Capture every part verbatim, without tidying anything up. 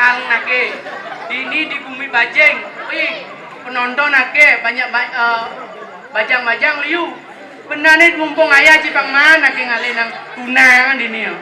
Ang nake, dini di Bumi Bajing, wih, penonton ake banyak ba-, eh, bajang-bajang liu. Benane mumpung aya Cipang Man ake ngalih nang tunangan dini, ya.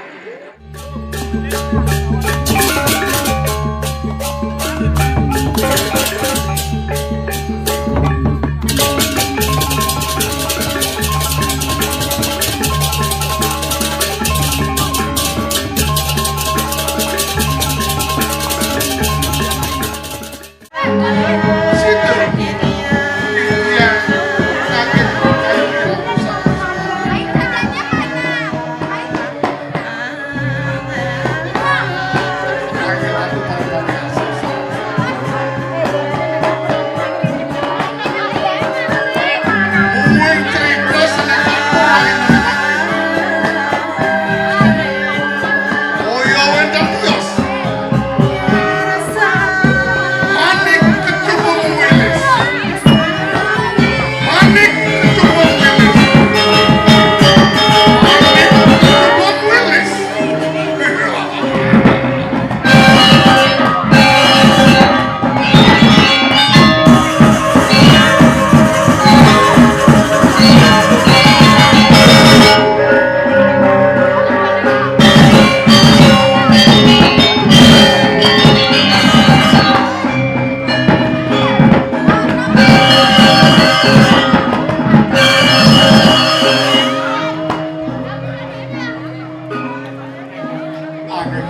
Aduh,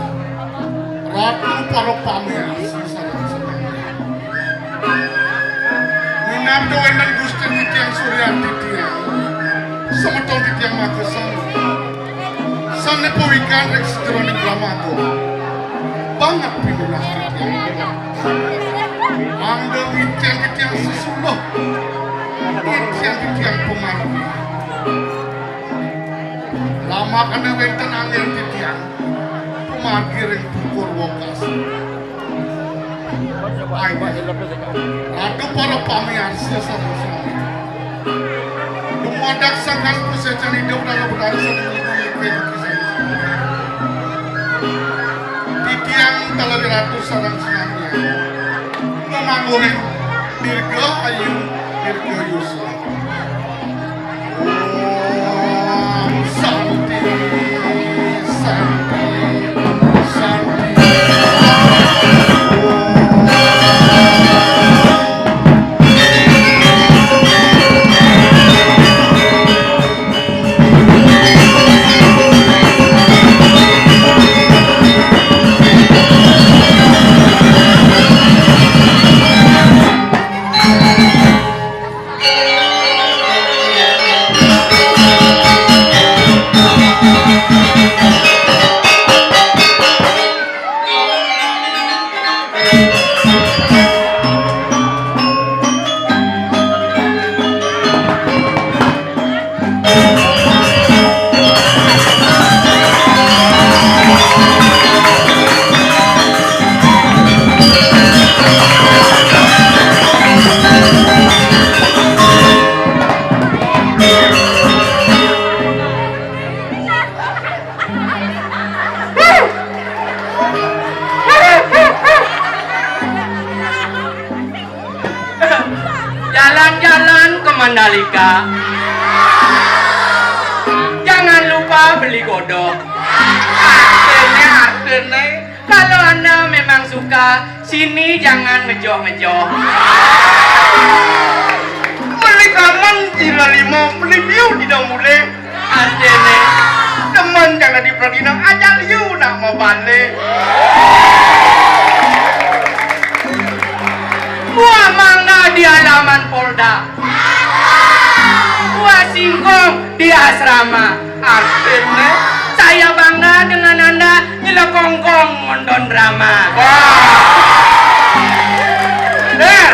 Ratu para pamiarsa sareng sami. Minab wénten Gusti titiang Surya titiang, semeton titiang Makesang, sané pawikan ring sajeroning Brahmagong. Banget pinunas titiang. Mangda titiang titiang sesuluh, titiang titiang pamargi. Lamakane wénten anggén titiang pamargi ring Purwakasa. Ayo, Ratu para pamiarsa sareng sami. Dumadak sangkan pusecan idup dalam betara sadaya. Titiang Talawi Ratu sareng sami. Mamangguhin dirga ayu, dirga yuswa. Om Santi, Santi, Santi. Jalan-jalan ke Mandalika. Jangan lupa beli godok. Artine, artine, kalau Anda memang suka, sini jangan ngejoh-ngejoh. Beli kamen di Lalima, beli biu di Dangule. Artine, demen jangan dipergina, ajak liu nak mabale. Buah mangga di halaman Polda. Buah singkong di asrama. Artine, saya bangga dengan Anda, nyelekongkong nonton drama. Wah. Eh,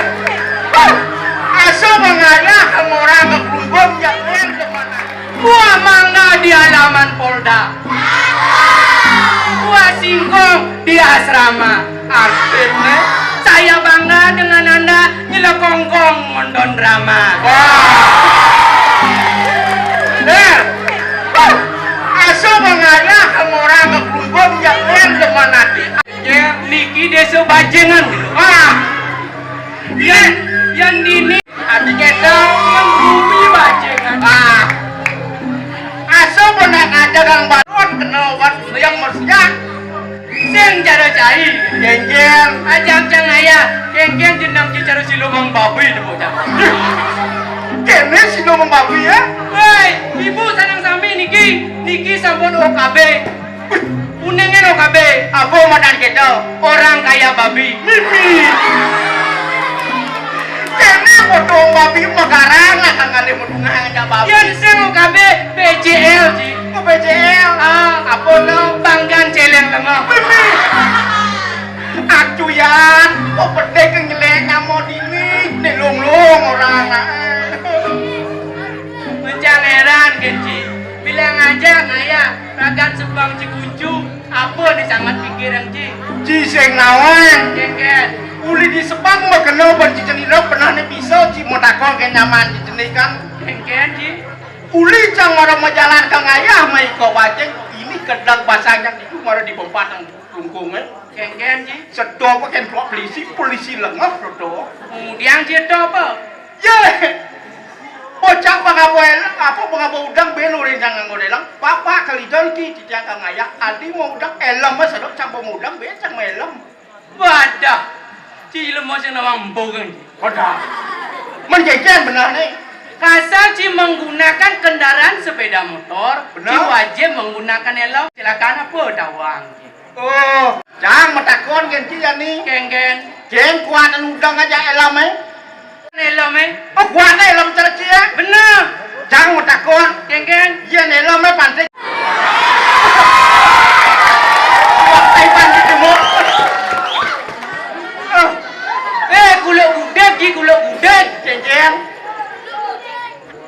asa mengalah ke orang ke Klumbung, ya, eh, ke mana? Buah mangga di halaman Polda. Buah singkong di asrama. Artine, saya bangga dengan Anda, nyelekongkong nonton drama. Wah. Eh, asa mengalah ke orang ke Klumbung, ya, eh, ke mana? Niki désa Bajengan. Ah, yén, yén dini ati kéto, yén bumi Bajengan. Ah, asa pernah ada kang baron kena obat yang mersiak. Sing cara cai. Kéngkén. Ajang cang ayah. Kéngkén jeneng ci cara siluman babi tu bocah. Kéné siluman babi ya? Woi, ibu sareng sami niki, niki sampun O K B. Uningan O K B. Apa madan kita? Orang kaya babi. Mimi. Kéné foto babi megarang lah kang ngalih medungan aja babi. Yén sing O K B, P J L, Ji. Oh, P J L. Ah, apa to? Panggan celeng lengah. Mimi. Acuh yan, kok pedhe ke nyelek nyamo dini, nelung-lung orang. Mencang heran, Kenji. Bilang aja ngaya, ragan sebang cikuncu, apa nih sangat pikiran, Ji? Ji sing nawan. Kéngkén. Uli di sebang mah kena ban cicenira pernah nih bisa, Ji mau takon ke nyaman cicenik kan. Kéngkén, Ji. Uli cang mara majalan ke ngayah, mai ko bajeng, ini kedang pasang yang itu mara di pempatang lungkungan. Kéngkén, Ji. Sedo apa kén buat polisi, polisi lengah, sedo. Kemudian Ji, sedo apa? Yé! Bocah pangabo elem, apa pangabo udang, ben uring cang nganggo elem. Bapak kelidon ki, titiang kang ayah, adi mau udang, elem mas, sedo cang mau udang, ben cang mau elem. Wadah, Ji lemo sing nawang empu kan. Wadah. Men kéngkén bener nih. Kasar Ji menggunakan kendaraan sepeda motor, bener. Ji wajib menggunakan helm. Silakan apa tawang. Oh, cang matakon kén Ji ya nih. Kéngkén. Kén kuatan udang aja helm, eh. Helm, eh. Oh, kuatan helm cerci ya. Bener. Cang matakon. Kéngkén. Iya, helm, eh, pantai. Pantai, pantai timur. Eh, kuluk gudeg, Ji, kuluk gudeg. Kéngkén.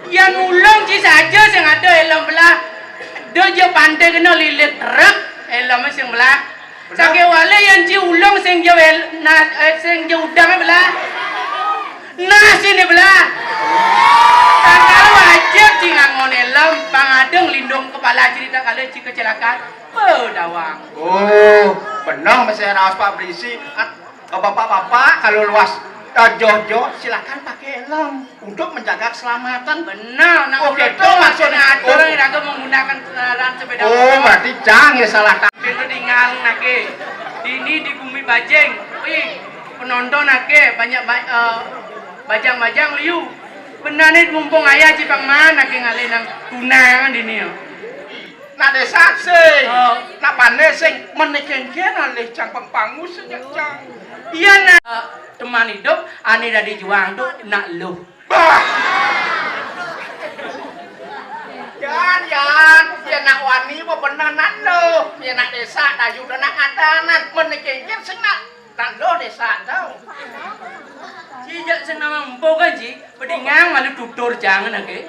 Yan ulung Ji saja sing ada helm belah. Do ja pantai kena lilit truk, helm sing belah. Bener. Sakéwala yan Ji ulung sing ja wel-, na-, eh, sing ja udang belah. Nah, sini belah. Tangkal wajib Ji ngangon helm, pang ada nglindung kepala Ji tatkala Ji kecelakaan. Oh, dawang. Oh, bener masih raos Pak Polisi. Ah, bapak-bapak kalau luas, eh, joh-joh, silakan pakai helm untuk menjaga keselamatan. Benar, nak. Oke, udah itu tuh maksudnya. Ngatur, oh, iraga menggunakan kendaraan sepeda motor. Oh, berarti cang ya salah. Itu tinggal nake. Ini di bumi bajing. Wih, penonton nake banyak ba-, eh, bajang-bajang liu. Benar nih, mumpung ayah Ji pang man nake ngalih nang tunangan dini ya. Nak désa sing. Oh. Nak pandé sing, men kéngkén alih cang pang pangus sejak cang. Iya, nak. Eh, teman hidup, ané dadi juang tu nak luh. Bah. Yan, yan, yén nak wani apa bener nak luh. Yén nak désa, dayu dah nak ngadanan. Men kéngkén sing nak Tando désa tau. Sijak sing nama empu kan, Ji? Pedingang malu tutur jangan, oke?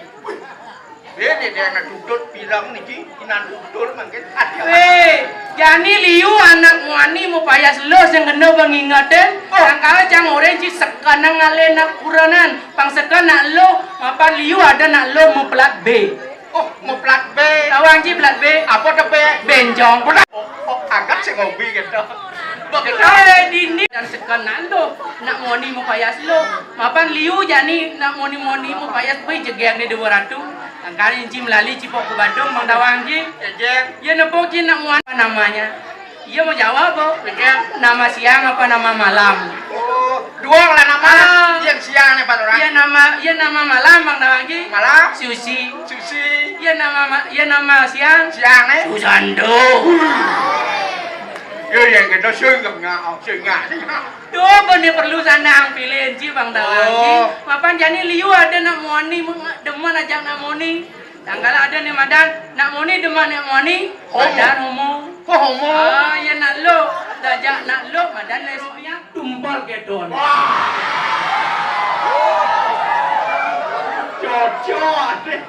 Dia, dia, dia anak tutur bilang niki, inan tutur mangkin. Hati apa? Wéh, jani liu anak muani mau payas lo sing kena pengingetan. Oh. Sangkala cang orén Ji sekenang ngalih nak kuranan. Pang seken nak lo, mapan liu ada nak lo mau pelat B. Oh, mau plat B. Tawang Ji plat B. Apa to B? Benjong. Bener. Oh, oh, agak sing hobi gitu. Begitu. Eh, dini dan sekenan tuh. Nak moni mau payas lo. Mapan liu jani nak moni-moni mau payas B jegek nih dua ratus. Angkal Ji melali cipok ke Badung, Bang Tawang Ji. Jegek. Ya nepok Ji nak muan namanya. Iya mau jawab, Bu. Iya. Nama siang apa nama malam? Oh, dua lah nama. Ah. Yang siang nih, Pak, orang. Iya nama, iya nama malam, Bang Tawang Ji. Malam. Susi. Susi. Iya nama ma-, iya nama siang. Siang nih. Susando. Yo, yang kita sing nggak, sing nggak. Tuh, bener perlu sanang pilih Ji, Bang Tawang Ji. Oh. Mapan jani liu ada nak moni, demen aja nak moni. Tanggal ada nih madan, nak moni demen nak moni, homo. Madan homo. Oh, homo. Ah, ya nak lo, dajak nak lo, madan lesbian, tumpal gedon. Wah. Cocok, deh.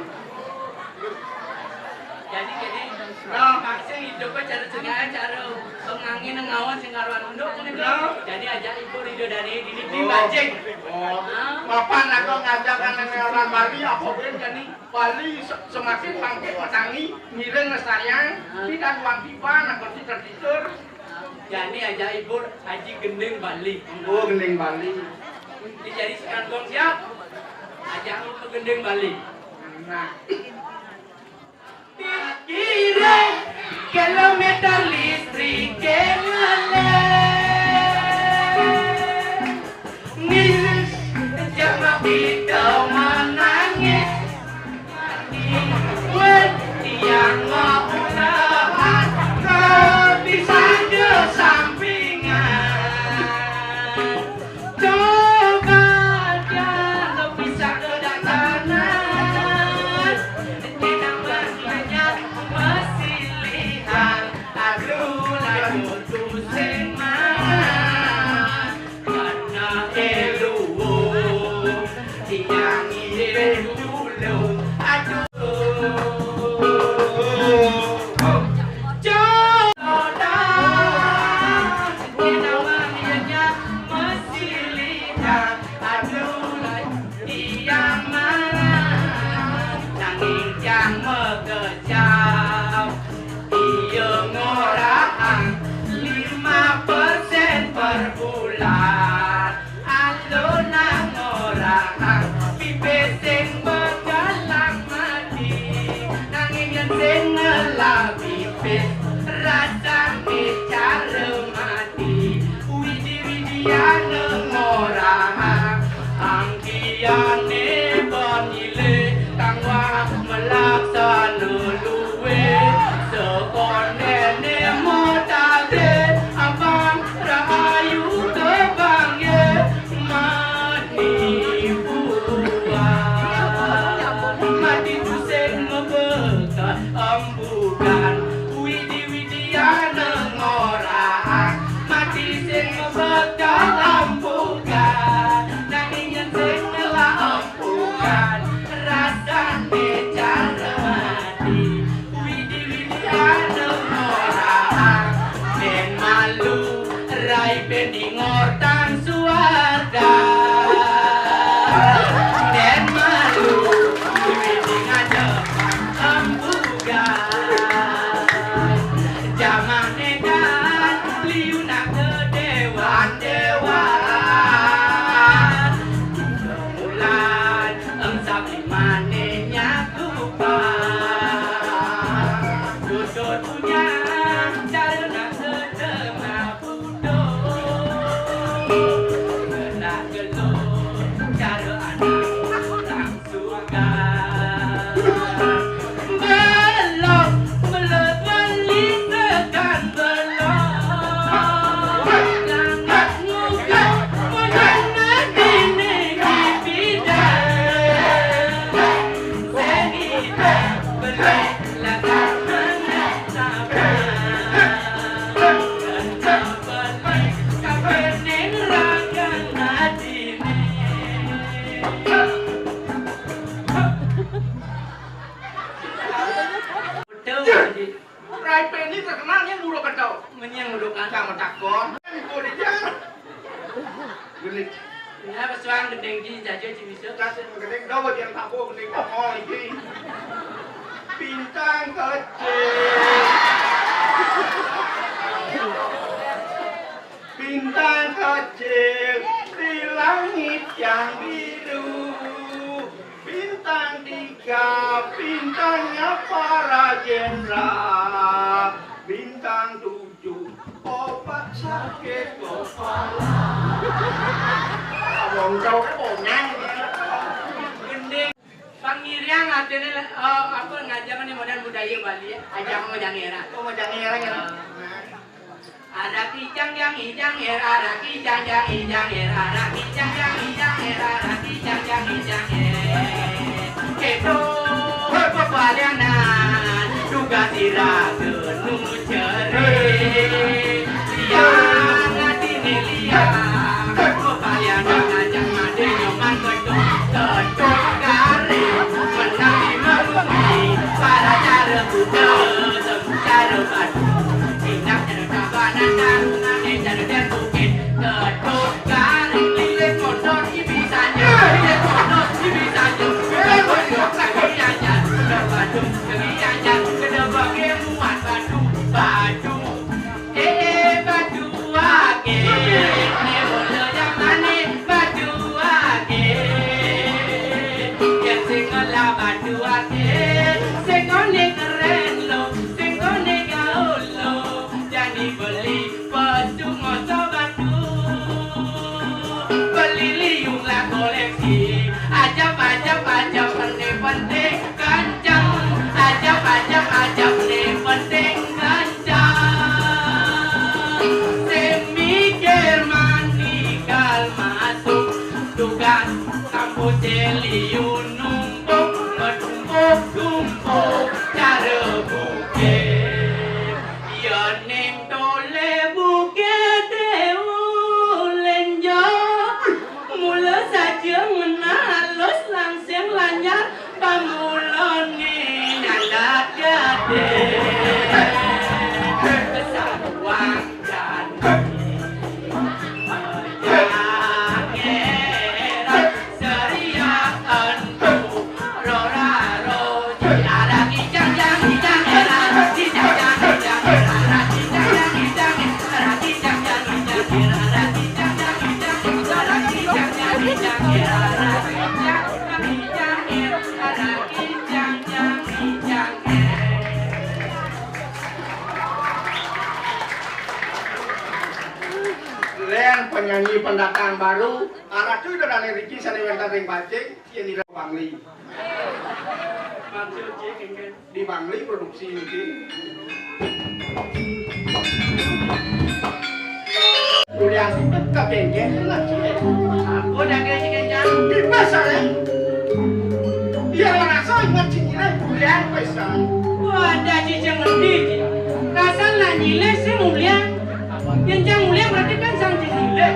Jadi, jadi, nah, vaksin hidup cara cegah, cara pengangin ngawan sing karuan unduk, kan, itu. Nah. Jadi, ajak ibu Ridho dari dini, oh, bajing. Oh. Ah. Mapan aku ngajakan nenek orang Bali, apa ben, jadi? Bali se-, semakin bangkit petangi, ngiring lestarian, tidak uang pipa, nak kursi tertidur. Jani ajaib bur Haji Gending Bali. Oh, Gending Bali. Dijadi si kantong siap. Ajak ke Gending Bali. Nah. Pikiran kilometer listrik ke ngelek. Nih, jama kita menangis. Wen, tiang mau ulah, bisa ke sampingan. Coba dia bisa kedatangan, tinamanya masih lihat. Aduh, lalu tusing mah. Karena elu, tiang iye dulu. Aduh. Jodoh, tinamanya masih lihat. Aduh, tiang mah nanging tiang mekejam. Iya ngorahang lima persen per bulan. Alona ngorahang pipis sing begalang mati. Nanging yen sing ngelah pipis, rasane cara mati. Widi-widiane ngorahang, angkiane pemilih kang wah melaksana luwe. Sekonene motare abang rahayu kebange mati buah. Mati tusing ngebekat embukan. Widi-widiane ngorahang mati sing mebekal ampukan. Nanging yen sing ngelah ampukan, rasane cara mati. Widi-widiane ngorahang, ben malu, rai ben dingor tang suarga. Ben malu, widi ngajak ampukan. Jamane kan liuna ke dewan-dewan. Bulan engsap limane nyakupan. Dudut punya cara nak setengah pudung. Kena gelung cara anak orang. Suka belum, belum beli tekan belum. Langak nguguk menang dini di bidang. Sehingga beli langak menang sabar. Kena beli kabening rakan hati. Betul, Haji. Rai Peni terkenalnya buruk kacau. Menyang buruk kacau. Sama takon. Ikut dia. Gelik. Ya, pesuang gendeng di jaja di bisa. Kasih gendeng, dah bagian tabu gendeng. Oh, ini. Bintang kecil. Bintang kecil di langit yang biru. Bintang tiga, bintangnya para jenderal. Bintang tujuh, obat sakit kepala. Abang kau konyang. Gending. Pangiriang artine, eh, apa, ngajak ni modern budaya Bali, ajak sama jangera. Oh, sama jangera ya. Nah. Araki jang jang ijang er, araki jang jang ijang er, araki jang jang ijang er, araki jang jang ijang er. Kedo, hoi pepalianan, duga sira genu cere. Liang, atine liang, pepalianan ajang made nyoman kedo, kedo kare, menang di merumi, para cara kuda, temu cara badu, tindak cara kabanan, tarunane cara den bukit, kedo kare, lilit mondor, ibi saja, lilit mondor, ibi saja, kedo badu, kaki anyar, kedo badu, kaki anyar, kedo bage muat badu, badu. Eh, eh, badu, Masa batu, beli liung lah koleksi. Ajab, ajab, ajab, penting, penting, kenceng. Ajab, ajab, ajab, penting, penting, kenceng. Sing mikir mani kal masuk, tugas kampus liu numpuk, bertumpuk-tumpuk cara bukit. Ya ning tole bukit ulenjo. Mula saja ngena alus langsing lanyar pamulane nyandak gade. Saruang jani. Len penyanyi pendatang baru, aratu ida dane Riki sane wenten ring Bacing, yen ida Bangli. Di Bangli produksi niki. Ulian sipit ka kengkeng lah, Cik. Ampun, dah kaya si kencang. Bibas, ae. Iya, rasa ingat sing nilai ulian pesan. Wah, ada cicing ngerti, Cik. Rasa lah nilai sing ulian. Yang jang ulian berarti kan sang sing nilai.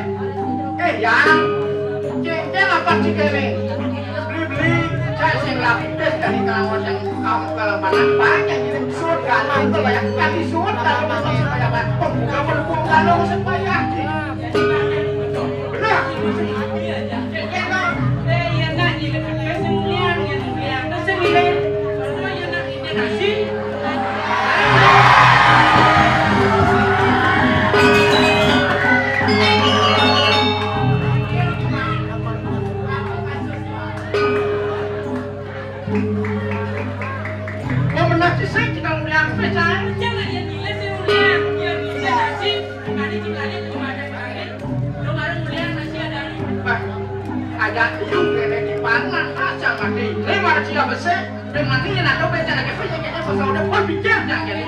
Eh, Yang. Cek, cek apa cek ini? Beli-beli, cek sing lapis dari kalangan yang kamu kalangan banyak ini. Surat galon itu banyak. Kami surat galon itu banyak. Pembuka berhubung galon sebanyak. Benar. Cek, cek, no. Eh, iya, nak, ini kan sing ulian, yang ulian, sing nilai. Kalau yang nak ini nasi. Mau menang sih, kita udah sampai, saya. Jangan yang gila sih, udah. Yang gila sih. Tadi kita lihat kemarin, kemarin. Lu baru ulian masih ada. Bah, ada yung ngene di pangan, masa mati. Ini manusia besar. Dengan ini nak dompet cara kita yang kita pasal udah berpikir jangan jadi.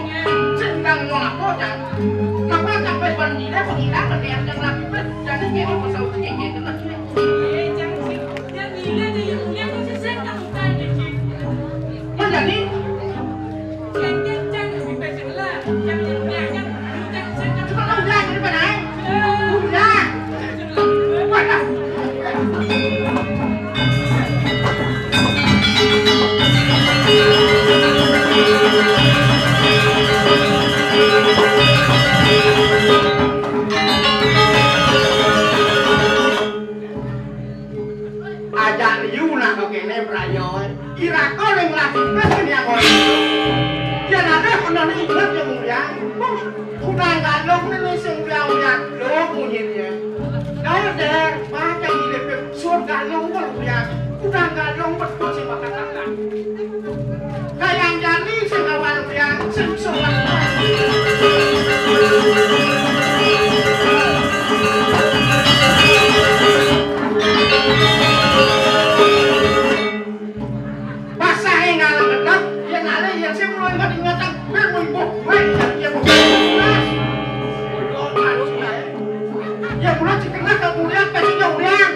Sedang mau apa jangan. Maka sampai bandingnya pengilang berarti yang lagi ber-, jadi kita pasal begini kita. Menjadi. Cuma udah jadi mana? Udah. Ajak liu nak kau kene berayo. Irako ning lagi kan yang orang. Dia ada kena ni ingat yang mulia. Kudang galong ni sing ulian-ulian, lho bunyinya. Dahar-dahar, macam di lepek, sur galong pun ulian. Kudang galong betul sing makan-makan. Kayang jani sing awal ulian, sing surat. Pasah ing alam gedeg, yen ale yen sing mulo inget-ingetan, ben mung ibuh kowe yen yen mung ibuh. Yen mulo dikena kemuliaan, pasti kemuliaan.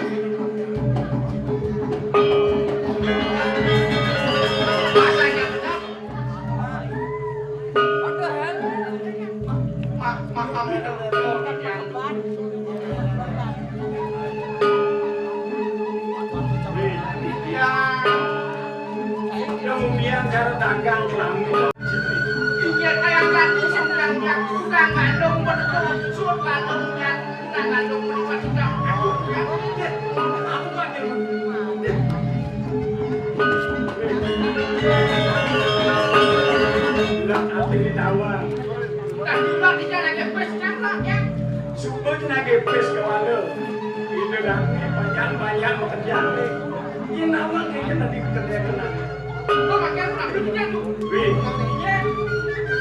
Pasah ing alam gedeg. Ma-, makame. Iya. Kemudian cara dagang kelamin. Iya, kayak tadi sedang tukang kandung betul, sur kandungnya, tukang kandung betul, sudah. Aku kan. Bilang ati ditawar. Tadi bilang di sana ke bus kan lah, ya. Suka nage pes kewala. Ida dami panjang-panjang bekerja. Ini nama kayaknya tadi kerja kena. Kok pakai aku nak beli kerja tuh? Wih. Iya.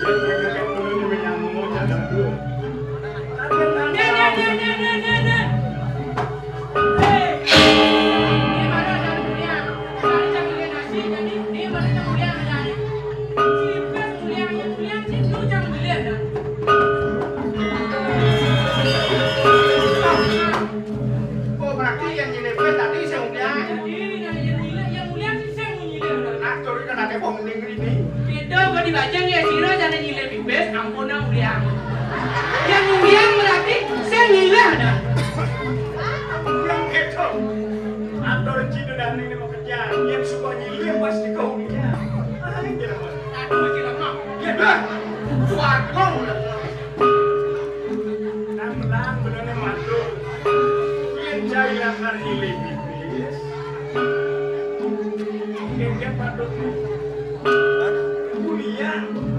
Dia pakai menurut menyambung jalan dulu. Tapi nanti Yang ketok. Atur cido daning ning kejar. Yen suka nyilih pasti kau dia. Ayo, kira. Aduh, kira mah. Ya dah. Waduh. Nang menang benane matur. Yen cai lakar nyilih pipis. Yen dia patut. Kuliah.